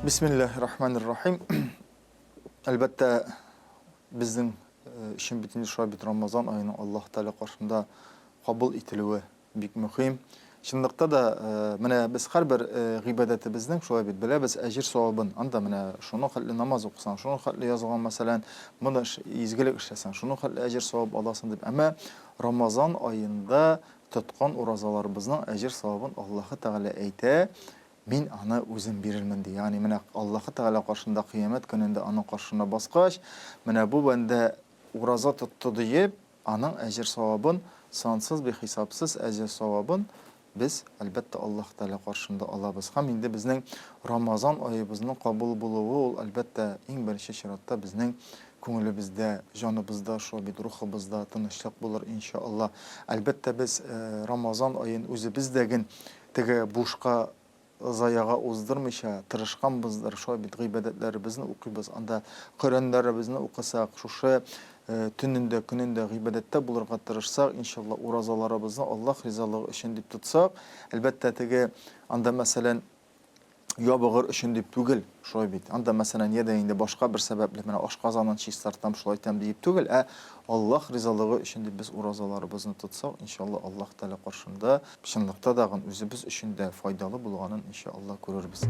Бисмиллаһир рахманир рахим. Әлбәттә, безнең өчен бит инде шулай бит Рамазан аеның Аллаһ Тәгалә каршында кабул ителүе бик мөһим. Чынлыкта да, менә без һәрбер гыйбадәтебезнең шулай бит беләбез әҗер савабын. Анда менә шуның хәтле намаз укысаң, шуның хәтле язылган, мәсәлән, моны изгелек эшләсәң, шуның хәтле әҗер савап аласың дип. Әмма Рамазан аенда тоткан уразаларыбызның әҗер савабын Аллаһы Тәгалә әйтә, Мин аны үзем бирермен, ди. Ягъни менә Аллаһы Тәгалә каршында кыямәт көнендә аның каршына баскач, менә бу бәндә ураза тотты диеп, аның әҗер-савабын, сансыз бихисапсыз әҗер-савабын без, әлбәттә, Аллаһы Тәгалә каршында алабыз. Һәм инде безнең Рамазан аебызның кабул булуы ул, әлбәттә, иң беренче чиратта безнең күңелебездә, җаныбызда, шул бит рухыбызда тынычлык булыр, иншалла. Әлбәттә, без Рамазан аен үзебез дә ген Теге бушка заяга уздырмыйча тырышканбыздыр, шулай бит гыйбадәтләребезне укыйбыз, анда Коръәннәребезне укысак, шушы төнендә, көнендә гыйбадәттә булырга тырышсак, иншалла, уразаларыбызны Аллаһ ризалыгы өчен дип тотсак, әлбәттә, теге анда, мәсәлән, ябыгыр өчен дип түгел, шулай бит. Анда, мәсәлән, я дә инде башка бер сәбәпле, менә ашказанын чистартам, шулай итәм диеп түгел, ә Аллаһ ризалыгы өчен дип без уразаларыбызны тотсак, иншалла, Аллаһ Тәгалә каршында чынлыкта дагын үзебез өчен дә файдалы булганын, иншалла, күрербез.